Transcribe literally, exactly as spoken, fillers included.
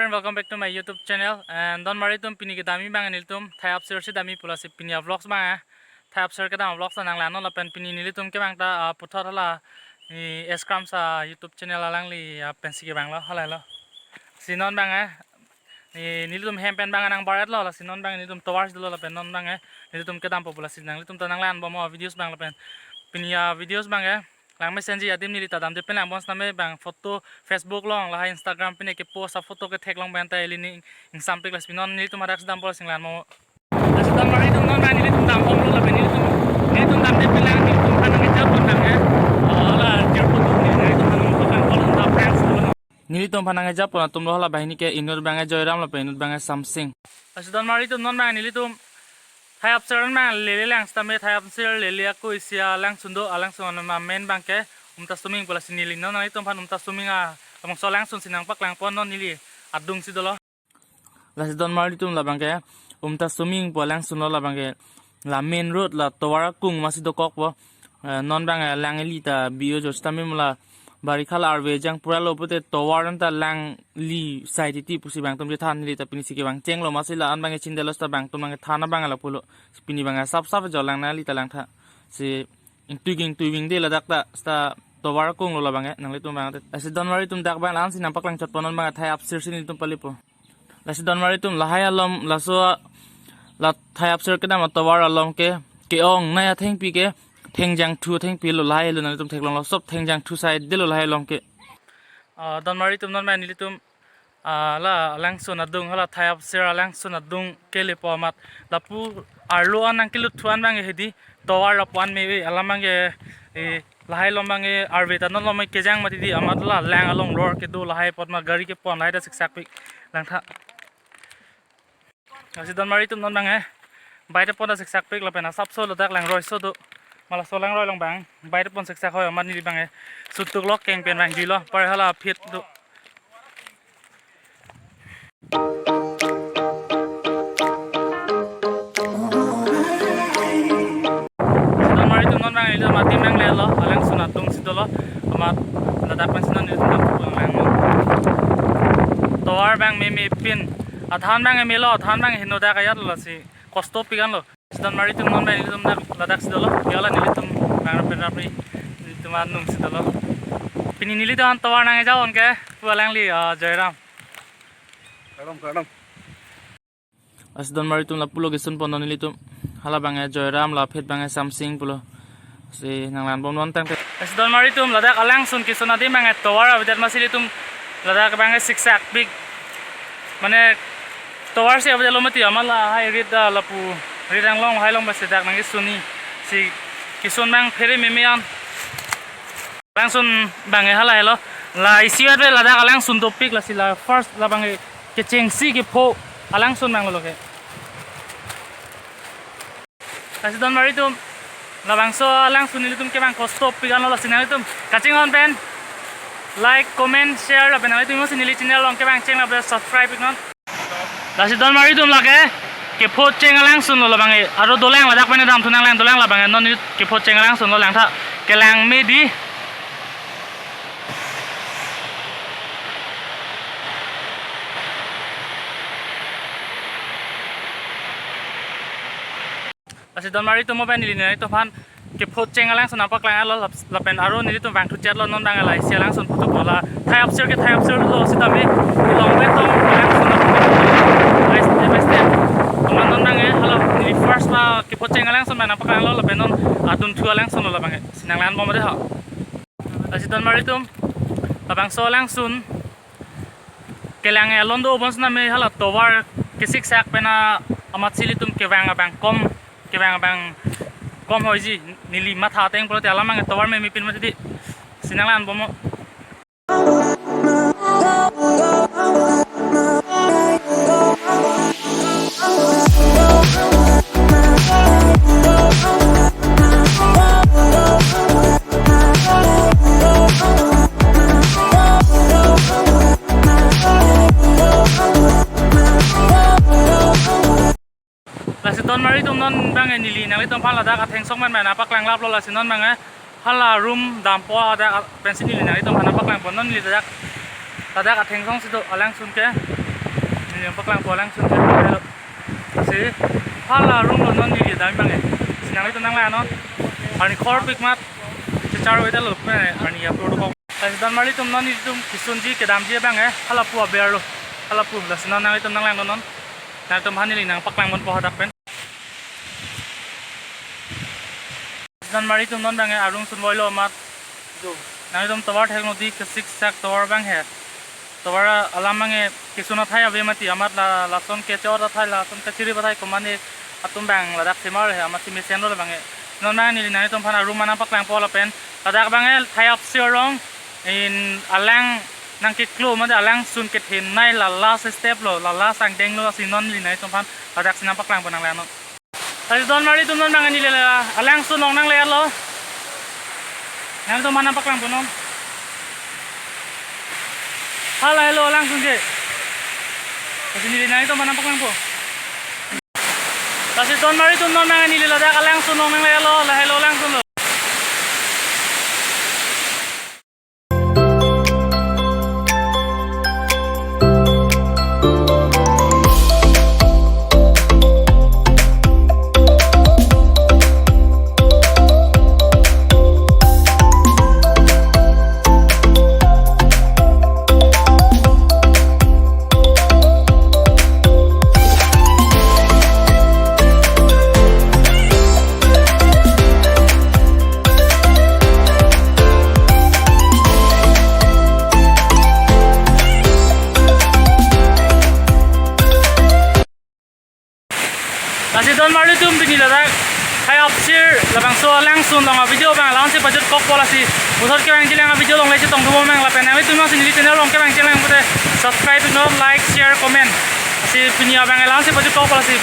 Welcome back to my YouTube channel. And donmari atum, pini kedam abang nelitum Thai Apsir si damji pu lasi pini a-vlogs abang, eh, Thai Apsir kedam vlogs nanglang non lapen pini nelitum kevang ta, ah, puthot hala, eh, S Kramsa YouTube channel alangli, ah, pensi kevanglo, hala lo. Si non abang, eh, eh, nelitum hem pen abang nangbar-etlo, lasi non abang nelitum tovar si dolo lapen non abang, eh, nelitum kedampo pu lasi nanglitum ta nanglang bomnon videos abang lapen pini a-videos abang, eh, langmesenji adim neli ta damde pen langbom setame abang photo Facebook along lahai Instagram pen ke-post a-photo kethek along abang ta ili ning ingsampik, lasi non nelitum hadak si dampo si nanglang bomnon. Lasi donmari atum, non abang nelitum dambomlo lapen nelitum, nelitum damde pen lang nelitum aphan nangkejapon abang, eh. Oh, la, jirpo atum, nelitum aphan nangkejapon, friends atum. Nelitum aphan nangkejapon atumlo, hala banghini ke inut abang Joyram lapen inut abang Samsing. Lasi donmari atum, non abang nelitum Thai Apsir abang lele lang setame Thai Apsir lele ako isi alangsun do, alangsun amen abang ke Umtasoming pu lasi neli non nanglitum aphan Umtasoming a-, labangso alangsun si nangpaklangpon non neli adung si dolo. Lasi donmari atum, labang ke Umtasoming pu alangsun lo, labang ke la main road, la tovar akung masi dokokpo. Eh, non abang, eh, lang ili ta bi-o jo setame mo la barikha la arve jang pura lo pute tovar anta lang ili sai titi pusi abang atum chethan, neli ta pini si kevang chenglo, masi la-an abang chindelo seta abang atum nangthan abang lapulo. Pini abang sap sap jo lang nangli ta langtha. Si ingtui ingtui vingde ladak ta, seta tovar akung lo labang, eh, nanglitum abang te. Lasi donmari atum, dak abang la-an si nangpaklang chotpon non abang, Thai Apsir si nelitum palepo. Lasi donmari atum, lahai along laso la Thai Apsir kedam atovar along ke ke-ongnei athengpi ke thengjangthu athengpi lo, lahai lo, nanglitum theklonglo, sop thengjangthu saidelo lahai along ke. Ah, donmari atum, non abang nelitum, ah, la alangsun adung, hala Thai Apsir alangsun adung kelepo amat lapu arlo an nangkelut thu an abang hedi tovar lapu an me ave, alam abang, eh, lahai along abang arve ta non along kejang mati di, amat la lang along ror kedo lahai apot ma gari kepon lahai ta siksakpik langtha. Lasi donmari atum, non abang, eh, bike ta pon ta siksakpik lapen asapso ladak langroi so do. Ma laso langroi along abang bike ta pon siksak hoi, amat neli abang, eh, sutuk lok keng pen vangjuilo, par hala phit do. Donmari atum, non abang nelitum adim nanglelo, alangsun adung si dolo, amat ladak pensi non nelitum nangthu nanglang. Tovar abang meme pin, adhan abang melo, adhan abang henodak ajat lo, lasi kostopik anlo. Donmari atum, non abang nelitum dak ladak si dolo, ya la nelitum abang rap rap ri, nelitum anung si dolo. Pini nelitum an tovar nangkejapon ke pu alangli, ah, Joyram. Kardom, kardom. Lasi donmari atum, lapulo kesunpon non nelitum. Hala abang Joyram, la phit abang Samsing pulo. Si nanglang bomnon tangte. Lasi donmari atum, ladak alangsun kesun adim abang tovar avedet masi ilitum ladak abang siksakpik. Mane tovar si avedetlo mati, amat lahai rit, ah, lapu rit anglong lahai along masi dak nangkesun-i. Si kesun abang phere meme an. Alangsun abang hala helo. La isi ave ladak alangsun dopik, lasi la first labang kechengsi kepho alangsun abang lo ke. Lasi donmari atum, labangso alangsun nelitum kevang kostopik anlo, lasi nanglitum kachinghon pen like, comment, share lapen nanglitum si neli channel along kevang cheng lapen subscribe iknon. Lasi donmari atum, lake kepho cheng alangsun lo labang, aro dolang, ladak pen damthu nanglang dolang labang, non neli kepho cheng alangsun lo langtha, kelang me di. Lasi donmari atum, mo pen neli nanglitum aphan kepho cheng alangsun nangpaklanglo lap-, lapen aro nelitum vangthu chetlo, non abang la isi alangsun phuthuk lo, la Thai Apsir ke Thai Apsir lo sitame long betong alangsun lo. Step by step. Toman non abang hala neli first la kepho cheng alangsun abang nangpaklanglo lapen non adunthu alangsun lo labang, si nanglang bomnon de ha. Lasi donmari atum, labangso alangsun kelang alon do, bonsitame hala tovar kesiksak pen amatsi ilitum kevang abang kom, kevang abang kom hoiji, neli matha ateng pulote alam abang tovar meme pin mati di, si nanglang bomnon. Lasi donmari atum, non abang neli nanglitum aphan ladak athengsong pen nangpaklang laplo, lasi non abang hala room dampo, ladak pensi neli nanglitum aphan nangpaklangpo, non neli ladak, ladak athengsong si do alangsun ke. Nangpaklangpo alangsun chechar-lo. Lasi hala arong lo non neli dam abang ke. Lasi nanglitum nanglang non. Arni khor pik amat chechar-ve detlo pen arni upload ko. Lasi donmarli atum, non nelitum kesunji kedamji abang ke hala pu aber lo. Hala pu. Lasi non nanglitum nanglang non. Nangtumphan neli nangpaklang ponpo hadak pen. Donmarli atum, non abang ke arong sunvoilo amat. Nanglitum tovar thek nodi, kesiksak tovar abang he. Tovar alam abang ke kesun athai ave mati, amat la lason kechot athai, lason kachirip athai komane atum abang ladak semar he, amatsi mesenlo labang ke. Non abang neli nangtumphan arong ma nangpaklangpo lapen ladak abang ke Thai Apsir arong in alang nangkeklo mate alangsun kethenei la last step lo, la last angdeng lo, lasi non neli nangtumphan ladaksi nangpaklangpo, nanglang non. Lasi donmarli atum, non abang neli la alangsun along nanglerlo. Nangtumphan nangpaklangpo non. Hala helo alangsun ke. Lasi neli nangtumphan nangpaklangpo. Lasi donmarli atum, non abang neli ladak alangsun along nanglerlo, la helo alangsun lo. Lasi donmarli atum, pini ladak Thai Apsir labangso alangsun along avideo abang la-ansi pajutkokpo, lasi puthot kevang chelang avideo along le chetongthu bomnang lapen nanglitum jongsi neli channel along kevang chelang pute subscribe iknon, like, share, comment. Lasi pini abang la-ansi pajutkokpo, lasi